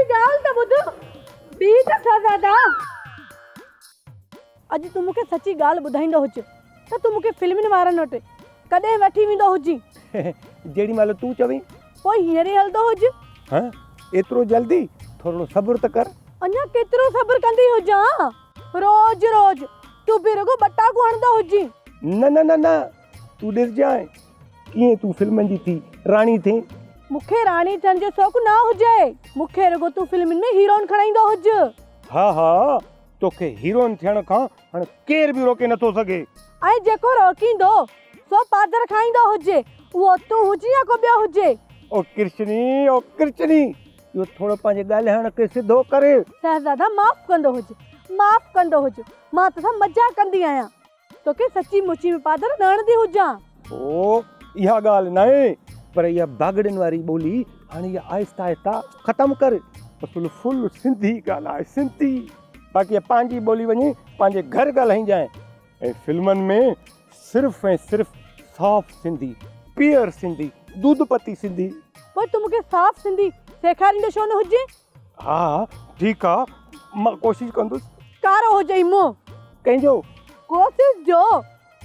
منهنجي ڳالهه ته ٻڌ. بيهه ته شهزادا. اڄ تون مون کي سچي ڳالهه ٻڌائيندو هج ته تون مون کي فلمن وارن وٽ ڪڏهن وٺي ويندو هجين. جيڏي مهل تون چوين. پوء هينئر ئي هلندو هج. ها ايترو جلدي؟ ٿورڙو صبر ته ڪر. اڃا ڪيترو صبر ڪندي هجان؟ روز روز تون به رڳو ٻٽاڪون هڻندو هجين. نه نه نه نه تون ڏسجانء ڪيئن تون فلمن جي ٿي راڻي ٿئين. مون کي راڻي ٿيڻ جو شوق نه هجي. مون کي رڳو تون فلمن ۾ هيروئن کڻائيندو هج. ها ها توکي هيروئن ٿيڻ کان هاڻ ڪير به روڪي نٿو سگهي. ۽ جيڪو روڪيندو سو پادر کائيندو هجي، اهو تون هجين يا ڪو ٻيو هجي. او ڪرشني، او ڪرشني، اهو ٿورو پنهنجي ڳالهائڻ کي سڌو ڪر. شهزادا معاف ڪندو هج، معاف ڪندو هج، مان توسان مذاق ڪندي آهيان. توکي سچي مچي ۾ پادر نه هڻندي هجان. او، اها ڳالهه ناهي، پر اها باگڙين واري ٻولي هاڻي اها آهسته آهسته ختم ڪر. اصل فل سنڌي ڳالهاء، سنڌي. باقي اها پنهنجي ٻولي وڃي پنهنجي گهر ڳالهائينجانء. ۽ فلمن ۾ صرف ۽ صرف صاف سنڌي، پيئر سنڌي، دودھ پتي سنڌي. پوء تون مون کي صاف سنڌي سيکاريندو ڇو نه هجين؟ ها ٺيڪ آ، مان ڪوشش ڪندس. ڪارو هجئي منهن. ڪنهن جو؟ ڪوشش جو،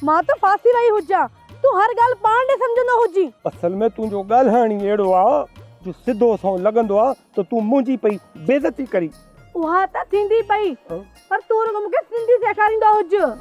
مان ته ڦاسي وئي هجان، تون هر ڳالهه پاڻ ڏي سمجهندو هجين. اصل ۾ تنهنجو ڳالهائڻ ئي اهڙو آ جو سڌو سنئون لڳندو آ ته تون منهنجي پئي بيعزتي ڪرين. اها ته ٿيندي پئي، پر تون رڳو مون کي سنڌي سيکاريندو هج.